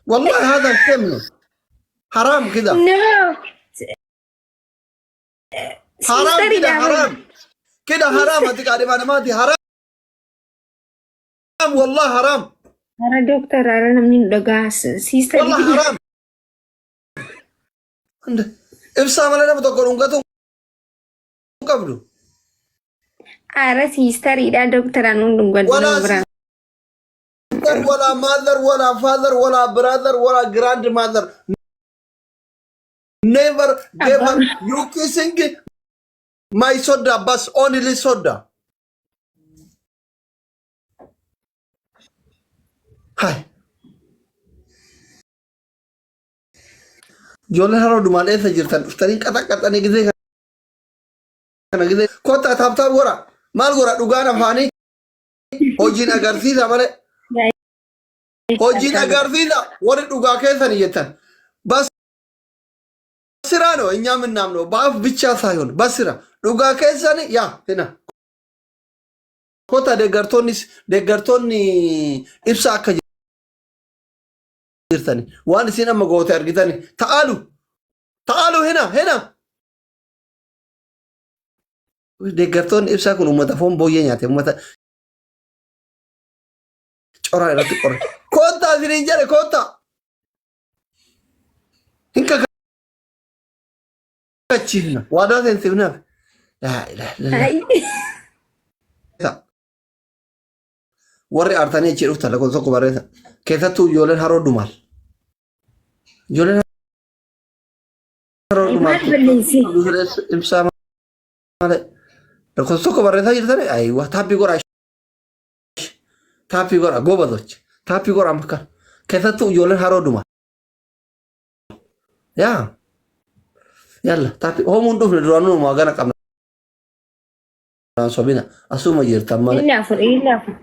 Wallahi haadha femnu. Haraam kida. No. Haraam kida Siistariidha. haraam. Kida haraam ati qaadhimaa namaati haraam wallahi haraam. Ara dooktar ara namni nu dhagaa Wallahi siistariidha. haraam. Ibsaa malee nama tokko dhungatu hin qabdu. Ara siistariidha dooktar anuun dhungadhu Walaa nama biraa. sister, walaa mother, walaa father, walaa brother, walaa grandmother. Never ever you kissing my soda, bas only soda. Hai. Ijoolleen haroo dumaan eessa jirtan dhuftanii qaxaqaxanii gizee kana gizee kottaa taaptaap godha maal godha dhugaan afaanii hojiin agarsiisa malee hojiin agarsiisa warri dhugaa keessanii jettan በስራ ነው እኛ የምናምነው፣ በአፍ ብቻ ሳይሆን በስራ dhugaa keessani yaa hina kota deeggartoonni ibsa akka jirtani waan isin amma goote argitani ta'alu ta'alu hina hina deeggartoonni ibsaa kun uummata foon booyyee nyaate uummata coraa irratti qorre koottaa isiniin jedhe koottaa hin kakachiifna waadaa seensifnaaf laa ilaaha illallah. Warri aartanii achi dhuftan lakkoofsa tokko barreessa. Keessattuu ijoolleen haroo dumaal. Ijoolleen haroo dumaal. Maal balleessee? Ibsaa malee. Lakkoofsa tokko barreessaa jirtanii ayiwa taappii godhaa. Taappii godhaa gobazoch. Taappii godhaa makka. Keessattuu ijoolleen haroo dumaal. Yaa. Yalla taappii hoomuun dhufne duraanuu numaa gana qabna. Sobina asuma jirtan malee. Inni afur inni afur.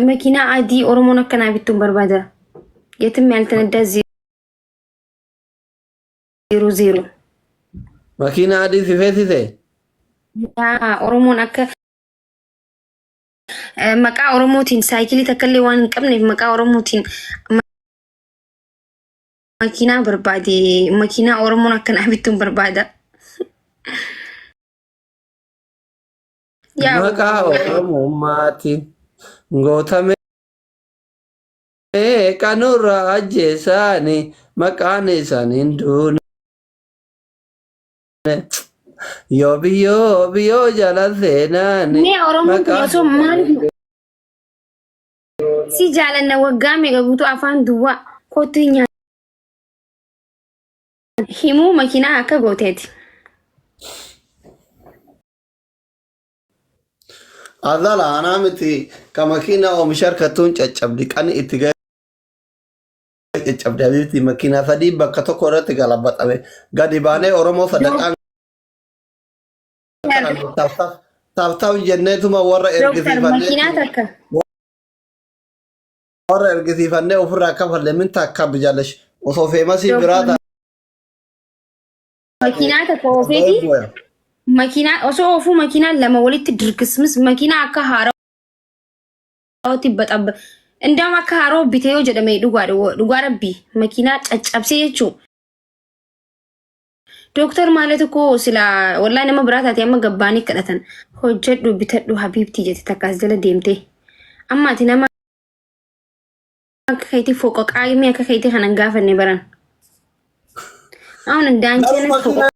Makiinaa adii Oromoon akkanaa bittuun barbaada. Yetim ያልተነዳ zeeroo zeeroo. Makiinaa adii si feesise. Yaa Oromoon akka maqaa Oromootiin saayikilii takka illee waan hin qabneef maqaa Oromootiin makiinaa barbaade makiinaa Oromoon akkanaa bittuun barbaada. Yaa Maqaa Oromummaatiin goota meeqa nurra ajjeesaani maqaan isaanii hin duune. Yoo biyyoo biyyoo jala seenaani Mee Oromoon kun maqaan osoo maaliif si jaalanna waggaa meeqa guutuu afaan duwwaa kottu hin nyaanne himuu makiinaa akka gooteeti. Azala anaa miti ka makiinaa oomisha harkattuun caccabdi qani itti ga'ee caccabdi habiibti makiinaa sadii bakka tokko irratti galabaxame gadi baanee Oromoo sadaqaan kadhannu taaf taaf taaf taaf jenneetuma warra Dooktar ergisiifannee makiinaa takka warra ergisiifannee ofirraa kafalle min takka bijalesh osoo feemasii biraa Dooktar makiinaa takka oofeeti ta'e makiinaa osoo oofuu makiinaa lama walitti dirqismis makiinaa akka haarawaatti baxabba indaam akka haaroo bitee yoo jedhame dhugaadha dhugaa rabbii makiinaa caccabsee jechuu Dooktar maalee tokko silaa wallahi nama biraa taate amma gabbaanii kadhatan hojjedhu bitadhu habiibtii jette takka as jala deemtee amma ati nama akka keetii foqoqaa himee akka keetii kanan gaafanne baran. Aun Garuu daancheenis makiinaa foqoqaa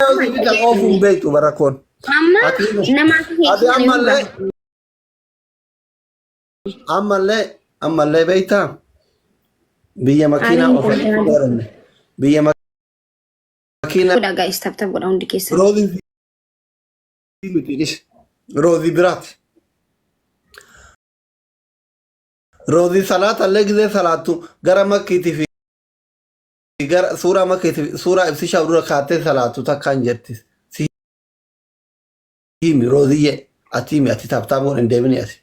yoo si bitan oofuu hin beektu barakkoon. amma Ati nama akka keetii ati kana yoo ammallee gaafanne. ammallee ammallee beektaa biyya makiinaa Aariin oofan qoodaan. baranne biyya makiinaa Godhaa gaa'is tap tap godha hundi keessan. roozii miti dhis roozii biraati. Roozii salaata illee gizee salaattu gara makkiitii fi gara suuraa makkiitii fi suuraa ibsishaa dura kaattee salaattu takkaan jetti. Si himi rooziyyee ati himi ati taaptaaboon hin deebini ati.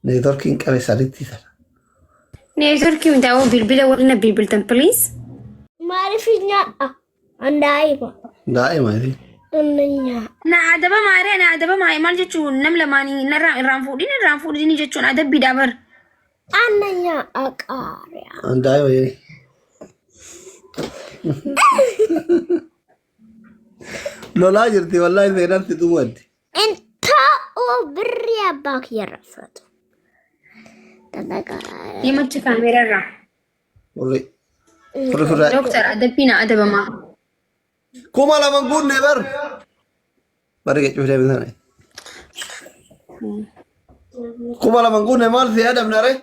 Neetworkiin qabe saditti sana. Neetworkii miti awoo bilbila warri na bilbiltan please. Maaliif nyaadha? An daa'ima. Daa'ima isii. Dhunninyaa. Na adaba maaree na adaba maaree maal jechuun nam lamaanii narraa irraan fuudhin irraan fuudhin jechuun adabbiidha bar. Ananya aqaariya. An daa'ima jedhi. Lolaa jirti wallaahi seenaan si dhumatti. Inta'u birrii abbaa kiyya irraa fudhatu. Dalagaa. Deemachi kaameeraa irraa. Furri. Furri furraa. Dooktar adabbii na adabamaa. 2000 guunne bar. Bari gachuuf deebisan. 2000 guunne maal si adabna ree?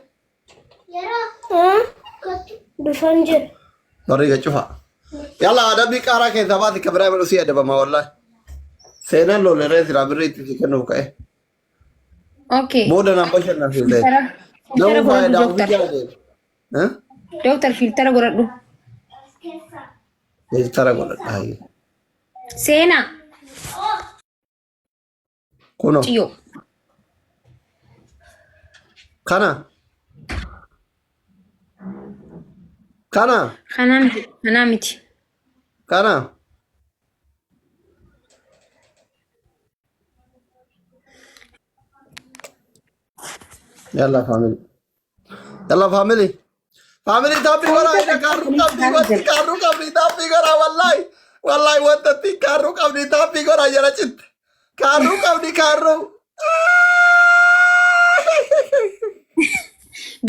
Dhufan jira. Bari gachufa. Yalla adabbii qaaraa keessaa baasi ka biraa godhu si adabama wallahi. Seenaan loole ree silaa birrii itti si kennuuf ka'e. Okay. Booda naan bashannansiifte. Filtara Namuu godhadhu faayidaa ofii dooktar. jala deema. Eh? Dooktar filtara godhadhu. Filtara godhadha. Hayyee. Seenaa. Kunoo. Ciyyoo. Kana. Kana. Kanaa miti. Kanaa miti. Kana. Yalla family. Yalla family. Family taappii godhaa ija kaarruu qabdii wanti kaarruu qabdii taappii godhaa wallahi. Wallahi wanta itti kaarruu qabdii taappii godhaa jala citte. Kaarruu qabdii kaarruu.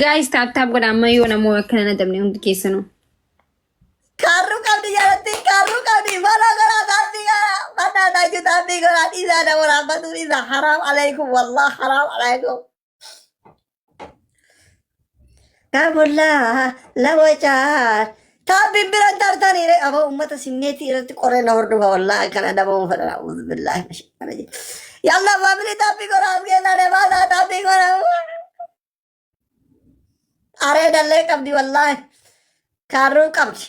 Guys tap tap godha amma yoo namoo akkana na dabne hundi keessanuu. Kaarruu qabdi jalatti kaarruu qabdi mana godhaa taappii godhaa mana taaju taappii godhaa dhiisaa nama raaffatu dhiisaa haraam alaykum wallah haraam alaykum. Kaabullaa lama caa taappiin biran tartanii re aboo uummata simmeetii irratti qoree na hordofa wallah akkana dhabamu fedha a'uudhu billaahi mina shayxaani yalla faamilii taappii godhaa as keessaa deemaasaa taappii godhaa. Aree dallee qabdi wallaahi. Kaarruu qabdi.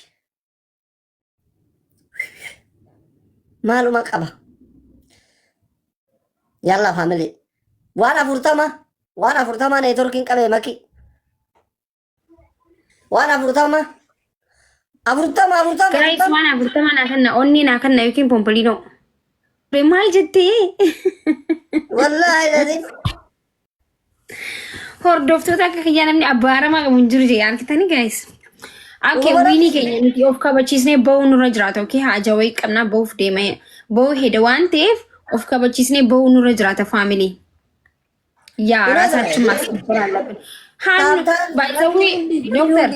Maaluma qaba. Yalla family. Waan 40 waan 40 neetworkiin qabee maki. Waan 40 40 40 Guys 40. waan 40 naa kenna onnee naa kenna yookiin pompoliinoo. Maal jettee? Wallaahi lazim. Hordoftoota akka kiyyaa namni abaaramaa qabu hin jiru jedhee argitanii guys. Okay, Dhuguma wiinii keenya nuti of kabachiisnee ba'uu nurra jiraata. Okay, haja wayii qabnaa ba'uuf deema. Ba'uu heda waan ta'eef of kabachiisnee ba'uu nurra jiraata family. Yaa Dhugaa ራሳችን ማስከበር አለብን። ሀኑ by the way ዶክተር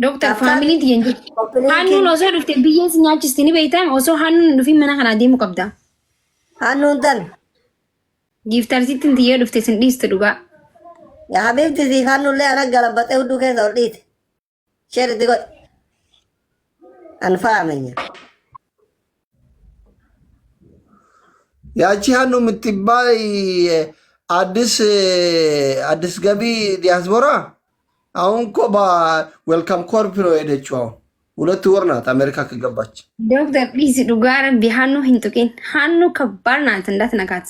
ዶክተር faamiliin tiyya hin jirtu. Hannuun osoo dhufte biyyee si nyaachisti ni beektaa osoo hannuun hin dhufin mana kanaa deemuu qabda. Hannuun tan. Giiftarsiitti tiyyee dhufte sin dhiistu dhugaa. Yaa habiibti siif hannullee ana galabaxee hudduu keessa ol dhiite. Sheer itti godhi. An faamenya. ያቺ ሀኑ የምትባል አዲስ አዲስ ገቢ ዲያስፖራ አሁን እኮ በዌልካም ኮርፕ ነው የሄደችው። አሁን 2 ወር ናት አሜሪካ ከገባች። Dooktar dhiisi dhugaa rabbi hannuu hin tuqin. Hannuu kabbaar naat እንዳትነካት።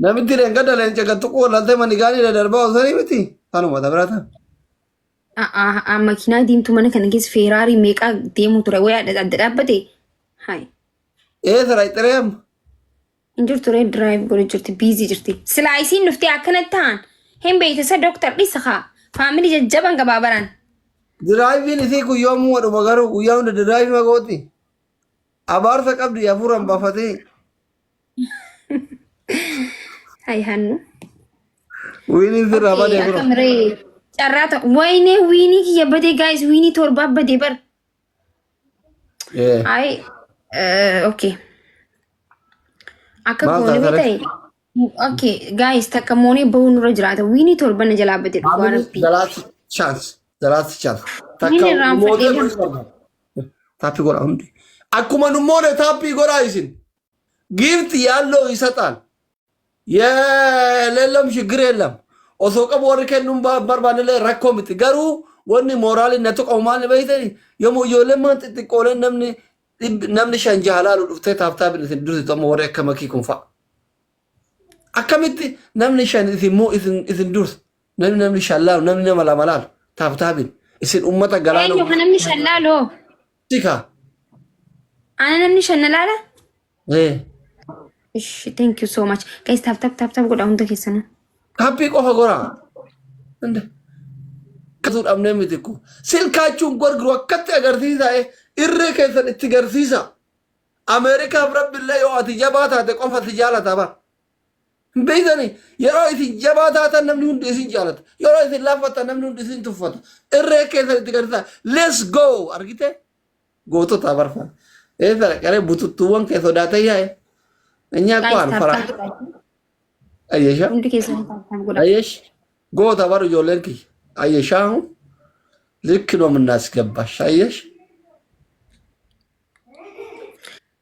Namitti leenca leenca gattuquu walaaltee manigaanii daddarbaa osoo miti kanuma taphata. Makiinaa diimtuu mana kana keessa feeraarii meeqaa deemu ture wayi adda adda dhaabbate. Hai. Ee sira xireem Hin jirtu ree drive godhu jirti busy jirti. Silaa isiin dhuftee akkanatti ta'an hin beektisa dooktar dhiisa kaa. Faamilii jajjaban gabaabaraan. Diraayiviin isii kun yoomuu dhuma garuu guyyaa hunda diraayivii magooti. Abaarsa qabdi hafuuraan baafatee. Hai hannu. Wiiniin sirraa Okay, badee bro. akkam ree carraa ta'u. Wayinee wiinii kiyya badee guys wiinii torbaa badee bar. Ee. Ay okay. Akka Maal goone taata ta'e. Okay guys takka moonee bahuu nurra jiraata. Wiinii torba na jalaa badee dhugaa Family rabbii. the last chance. The last chance. Takka Wiinii irraanfadhee mootee jira. godhu taappii godha hundi. Akkuma nu moone taappii godhaa isin. Gift ያለው ይሰጣል። የሌለም ችግር የለም። Osoo qabu warri kennuun barbaanne rakkoo miti. Garuu wanni mooraalii na tuqamu maal beektani yommuu ijoolleen maan xixiqqooleen namni namni shan jahalaalu dhuftee taaptaapin isin dursitu amma warri akka makii kun fa'a. Akkamitti namni shan isin moo isin isin dursa namni namni shan laalu namni nama lama laalu taaptaapin isin ummata galaana Eenyu kan namni shan laaloo? tika. Ana namni shan na laala? Eh. Ishi thank you so much. Guys tap tap tap tap godha hunda keessanuu. Taappii qofa goraa. Inde. Kasuu dhabnee miti kun. Silkaachuun gorguru akkatti agarsiisa eh. Irree keessan itti garsiisa. Ameerikaaf rabbillee yoo ati jabaa taate qofa si jaalata bara. Hin beektanii yeroo isin jabaa taatan namni hundi isin jaalata. Yeroo isin laaffattan namni hundi isin tuffata. Irree keessan itti garsiisa. Let's go argite gootota barfan. Eessa dhaqaree bututtuuwwan kee sodaatee yaa'e. Inyaa Guys kwaan tap fara. tap godha. Ayyesha. Hundi keessan tap tap godha. Ayesh ጎታ ባሩ ijoolleen kiyya. አየሽ አሁን ልክ ነው የምናስገባሽ። አየሽ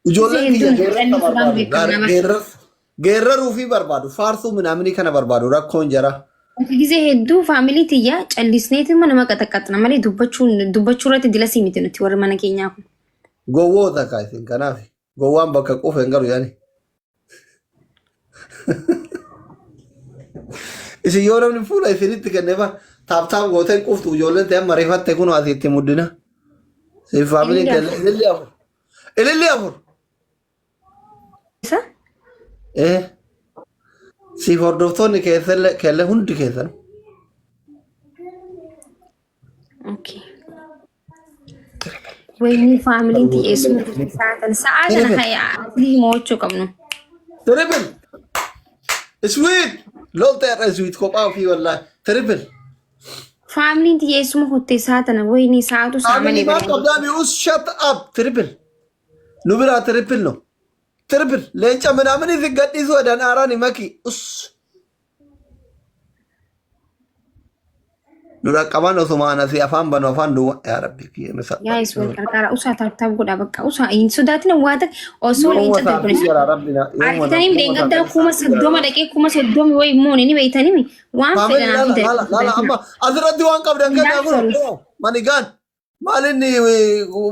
ijoolleen kiyya Hedduun geerarsa callisuudhaan barbaadu. beekama nama. Geeraruu fi barbaadu. Faarsuu minaaminii kana barbaadu. Rakkoon jara. Gisee hedduu faamilii tiyya callisneetuma nama qaxaqqaxna malee dubbachuu dubbachuu irratti dilasii miti nuti warri mana keenyaa kun. Gowwoota kaa isin kanaaf. Gowwaan bakka quufe hin galu yaani. Isin yoo namni fuula isinitti kenne fa taap taap gooteen quuftu ijoolleen ta'e amma rifatte kunoo asitti muddina. Siif faamiliin Ililli kenne afur. ililli afur. Ililli afur. Isa Eh. Siif hordoftoonni keessallee kelle hundi keessan. Okay. Wayinii faamiliin xiyyeessuu sa'aa tana sa'aa tana hayaa asii mo'achuu qabnu. Triple. Sweet. Lolta irra sweet kophaa ofii wallaahi. Triple. Faamiliin xiyyeessuma hottee sa'aa tana wayinii sa'aatu sa'a Faamilii malee maal bara. qabdaa mi'uus shut up. Triple. Nu biraa triple no. Triple. Leenca minaamin isin gadhiisuu edaan aaraan maki. Us. Nu dhaqqaban osuma ana si afaan banu afaan duwwa. Yaa Rabbi kiyya misa. Guys wal qarqaara usaa taap taap godha bakka usaa hin sodaatina waa takka osoo Yooma leenca saatii darbine. jira Rabbi na. Yooma na. Argitanii Yooma leengaddaa saatii kuma jira. soddoma dhaqee 30,000 wayi immoo ni beeytanii waan Faamilii fedhan laala fidan laala laala amma asirratti waan qabdan kennaa kun Daaktaru. manigaan maal inni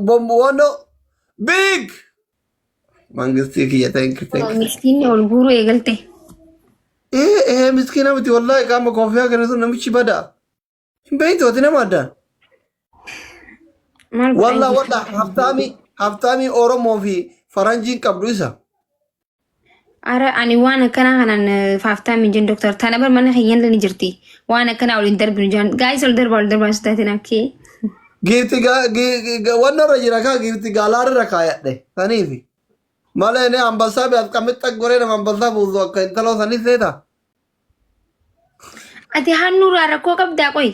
bombu wannoo big mangistii kiyya thank you thank you. Miskiinni ol guuruu eegalte. Ee ee miskiina miti wallahi qaama koofiyaa kana sun namichi badaa. Hin beektu ati nama addaan. Maal godhaa Wallah jirtu? wallah haftaamii haftaamii Oromoo fi faranjiin qabdu isa. Ara ani waan akkanaa kanaan faaftaa min jennu doktar tana bar mana keenyallee ni jirti. Waan akkanaa ol hin darbinu jaan. Gaayis ol darbaa ol darbaa sitaatiin akkee. Giifti wanna irra jira kaa giifti gaalaarra kaayadhe saniifi. Malee inni ambassaa bi asqamixxa goree nama ambassaa buusu akka intaloo sanis seeta. Ati hannuurraa rakkoo qabdaa qoy.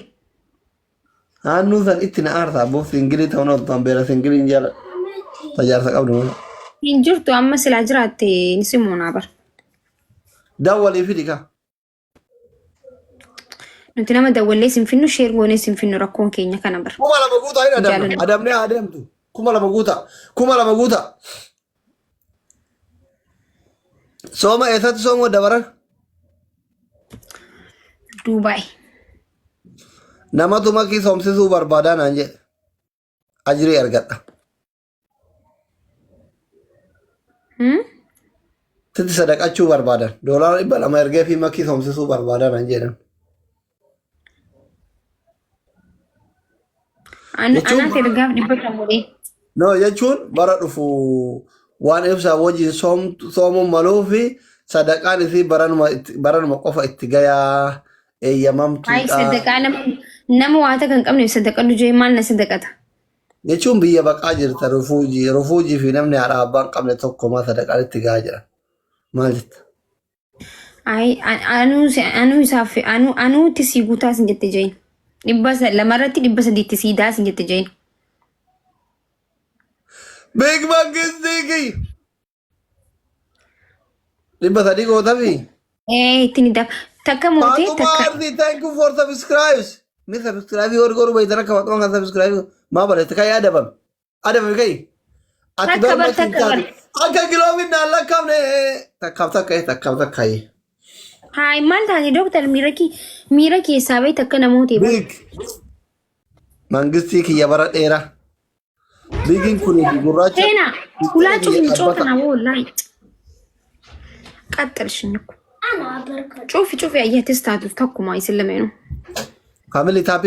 Haannuu san itti na aarsa abboo singilii ta'uun ooltu beela singilii hin jaalladhu. Tajaarsa qabdu malee. Hin jirtu amma silaa jiraatte ni simoonaa bar. Dawwalii fidi kaa. Nuti nama dawwallee sin finnu sheer goonee sin finnu rakkoon keenya kana bar. 2000 guutaa hin adamna. Jaalanna. Adamnee haa deemtu. 2000 guutaa. 2000 guutaa. Sooma eessatti sooma dabaran? Duubaay. Namatu makii soomsisuu barbaadaa naan jedhe. Ajirii argadha. Hmm? Sitti sadaqachuu barbaadan. Doolaara 200 ergee fi makii soomsisuu barbaadaa naan jedhan. Jechuun Anaaf ergaaf 500 godhee. No jechuun bara dhufu waan ibsaa wajjin soomuun maluu fi sadaqaan isii baranuma qofa itti gayaa Ay eeyyamamtuudha. sadaqaa nama nama waa takka hin qabneef sadaqadhu jee maal na sadaqata? Jechuun biyya baqaa jirta rufuujii fi namni haadha abbaa hin qabne tokko maa sadaqaan itti gahaa jira. Maal jetta? Ay anuu anuu isaaf anuu anuutti sii guutaa sin jette jeen. Lamarratti 300tti sii daa sin jette jeen. Big Mangistii 300 gootafi. Ee itti ni daa takka mootee Faatuma takka. Ardi thank you for subscribes. Mi subscribe yoo godhu beektan akka Faatuma kan subscribe maa barreesse kai adabame. Adabame kai. Ati Takka bar bar makii hin takka bar. taatu. Akka kiloomin naan lakkaafne takkaaf takka takkaaf takka. Haay maal taate dooktar miira kee miira keessaa bahi takka namoota bar. Big. Mangistii kiyya bara dheeraa. Bigiin kun gurraacha. Seenaa ulaa cufi Biyya mucoo dhaabbata. kana wallaahi. Qaxxalshin Ana barka. cufi cufi ayyatis taatu takkuma isin lameenuu. Family taappii.